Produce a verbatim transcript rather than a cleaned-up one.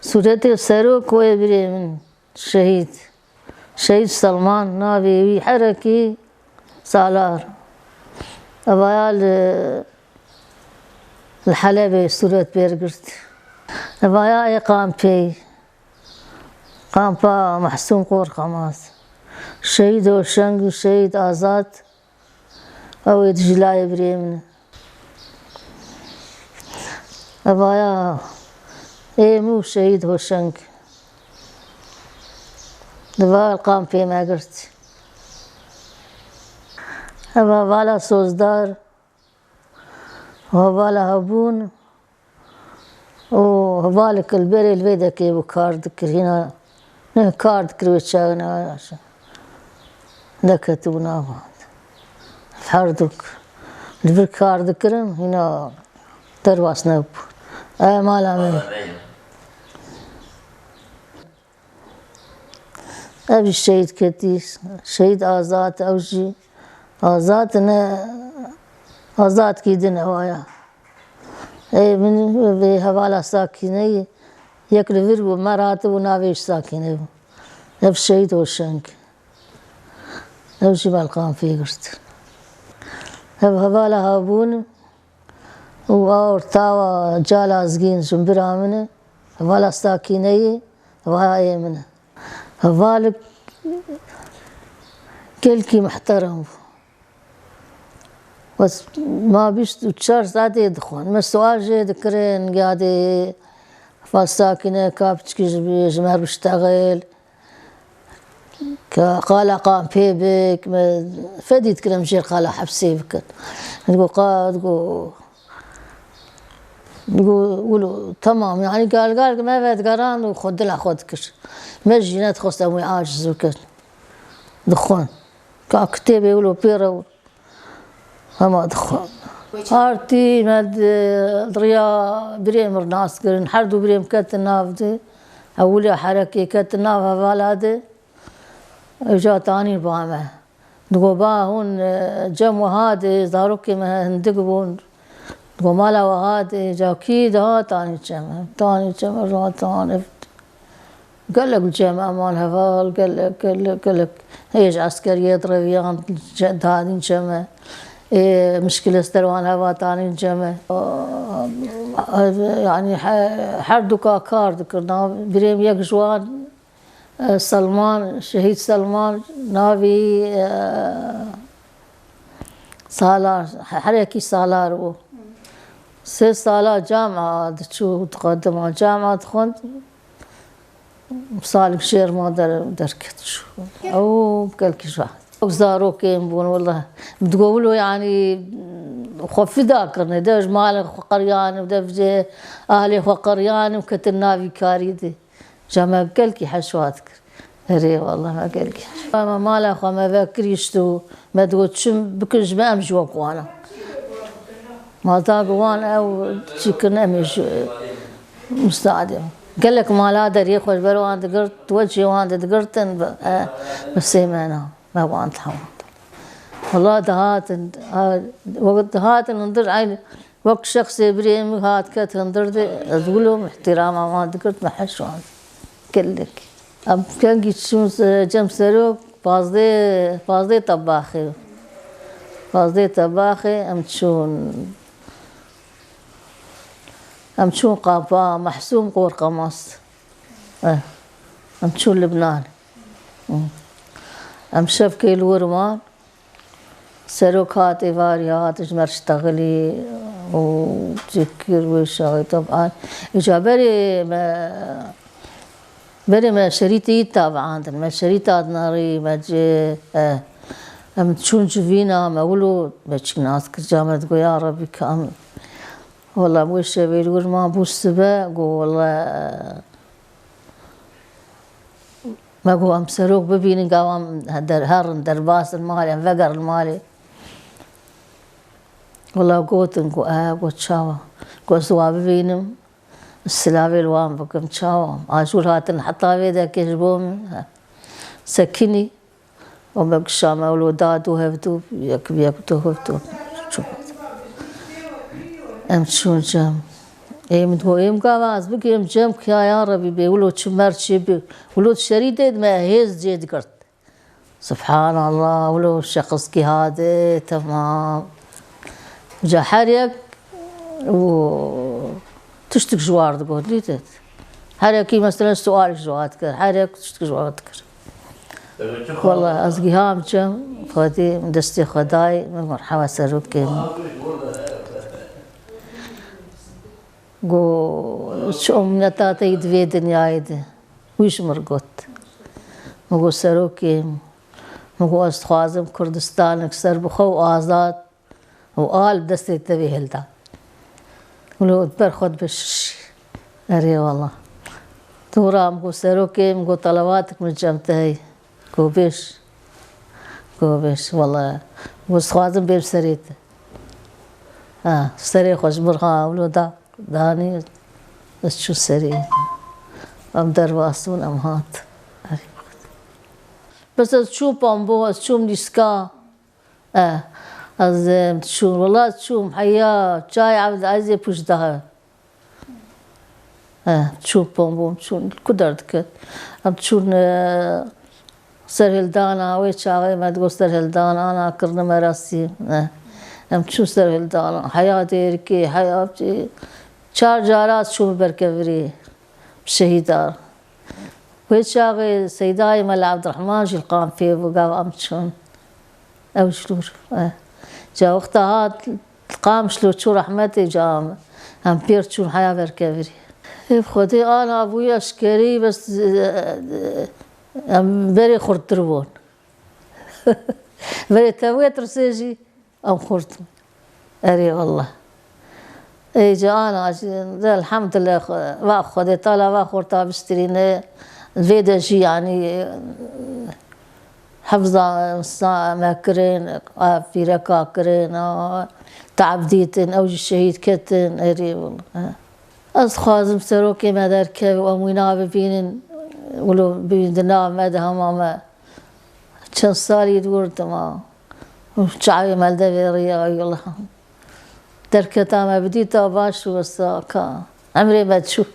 Sûretê serok wê birê min şehîd. Şehîd Selman, navê wî Herekî Salar. Evaya li, li Helebê sûret pêr girt. Evaya ê kampê, kampa Mehsûm Qorxemaz. Şehîd Hoşeng û Şehîd Azad. Ew ê dijî layê birê min e. Evaya ê min û Şehîd Hoşeng. Di va qan pê me girt. Eva vala sozdar, hevala hebûn. Û hevalek li berê li vê dekê bû kar dikir, hîna ne kar dikir wê çaxê ne neketibû nav. Herdûk li vir kar dikirin, hîna derbas nebû. Ev mala me. Ev jî şehîd ketî, şehîd Azad, ew jî Azad ne, Azadkî din ew aya. Ê min vê hevala Sakîneyê yek li vir bû, me re hatibû navê ji Sakîne bû. Ev şehîd Hoşeng. Ew jî me li qan pê girt. Ev hevala Habûn û a ortawa Calazgîn ji bira min e. Hevala Sakîneyê, hevala ê min e. Hevalek gelkî muhterem bû. Bes ma bîst û çar saetê dixwin. Me sual jê dikirin, ya dê fa Sakîne ka piçkî ji, ji me re biştexil. Ka qala qan pê bik, me fedî dikirin jêr qala hepsê bikin. Digo qa, digo, digo wilo, temam, yani gal gal me vedigeran û xwe dila xwe dikir. Me jî nedixwest em wê aciz bikin. Dixwin. Ka kitêbê wilo pê re û hema dixwin. Artî me di, di riya birê min nas kirin. Her du birê min ketin nav di. Ewiliya herekê ketin nav hevala di. Ew ca tanî ba me. Digo ba hûn, e, cem wiha dê, zarokê me hindik bûn. Digo mala wiha dê, ca kî dihat tanî çeme. Tanî çeme ra tan ev. Gelek cem eman heval, gelek, gelek, gelek. Hêj eskeriyê direviyan, ce-, dadîn çeme. Ê, mişkilester wan heva tanîn çeme. Yani he-, her duka kar dikirna. Birêm yek ji wan E, Selman, Şehîd Selman, navî, e, Salar, herekî Salar bû. Sê sala camia diçû, diqedima camia dixwend. Salek şêr ma der-, derket çû. Ew gelkî ji wek zarokên bûn, wela. Digo wilo, yanî, xwe fida kirine. De ji malê xwe qeriyan, de ji ahlê xwe qeriyan û ketin navî karî de. Ja me gelkî heşwa dikir. Erê, wallah me gelkî heşwa. Me mala xwe me vekirîşt û me digot, çim bikin ji me, em ji we kuwana. Ma da bi wan ew çi kirin, em ê ji misadê. Gelek mala deriyê xwe ji ber wan digirt, weçê wan didigirtin, bi, e, bi sê me na. Me wan dihewand. Wela dihatin, a, wek dihatin hundir eyn wek şexsê birê min hat ket hundir de, ez wilo îhtîrama wan digirt, me heşand. Gelek. Em kengî çûn se-, cem serok, pazdeh, pazdeh tebaxê. Pazdeh tebaxê em çûn, em çûn qapa Mehsûm Qorqemaz. Eh, em çûn Libnan. Em şevkê li wir man. Serok hat êvarî hat ji me re ştexilî û çi kir wê şaxê teban. Îca berê me, berê me şerîtê yî tabiandin. Me şerîta dinarî, me cê, eh, em çûn civîna, me wilo me çik nas kir. Ca me digo, ya Rebî, ka em, wela wê şevê li wir man bû sibe, got, wela, Me got, em serok bibînin, gava em der-, herin derbas in malê, em vegerin malê. Wela gotin ku, e, got, çawa? Got, ez wa bibînim, silavê li wan bikim, çawa? Ajûl hatin heta vê dekê ji bo min, he. Sekinî, û me kişa me wilo da du hevdu, yek bi yek du hevdu. Çû. Em çûn cem. Ê min digot, ê min gava ez bigêm cem kiya ya Rebî bê, wilo çi mer çi bi, wilo şerî dê me hêz cê digirt. Subhanallah, wilo şexs kî hade, temam. Ca her yek û tiştik ji war digot, dîtit. Her yekî mesela sual ji war dikir, her yek tiştik ji war dikir. Wala ez giham çim, Xwedî destê Xwedayê min merheba serokê min. Got, çi umneta te yî di vê dinyayê de? Wî ji min got. Min got, serokê min. Min got, ez dixwazim Kurdistanek serbixwe û azad û a li destê te bê hilda. Wilo ber xwe dibe şişî. Erê wala. Dûra min got, serokê min got, televatik min cem te heye. Got, bêş. Got, bêş. Wala. Got, dixwazim bêm serê te. Ha, serê xwe ji min re wilo da. Danî ez çû serî. Em derbas bûn, em hat. Bes ez çûm pambo, ez çûm dîska. Eh, ez, em, çûm, wela çûm, heya, çay Evd Ezê pûç daha. Eh, çûm pambo, em çûn, ku derdikevin. Em çûn, eh, Serhildana, wê çaxê me digot serhildana, ana kirine merasîm. Eh, em çûn serhildana. Heya Dêrikê, heya çi-, çar cara ez çûm berkevirî. Şehîda. Wê çaxê Seydayê Mela Evdirehman jî li Qamfê bû, gav em çûn. Ew ji lûr. Eh. Ca wexta hat Qamişlo çû rehmetê, ca em pêr çûn heya berkevirî. Ê Xwedê ana bûye eşkerî, bes, eh, em berê xurttir bûn. Berê tevûyê tirsê jî em xurt bûn. Erê wallah. Ê ca ana jî, de elhamdulillah, va Xwedê Teala va xurta biştirîne, vê de jî yanî, eh, Hifza sa me kirin, a pîreka kirin, a teab dîtin, ew jî şehîd ketin, erê wala. Ez dixwazim serokê me derkeve û em wî nabibînin, wilo bibîn di nav me de hema me çend salî dûr dima. Çavê me li devê riya, wala. Derketa me bidîta baş û wesa ka. Emrê me çû.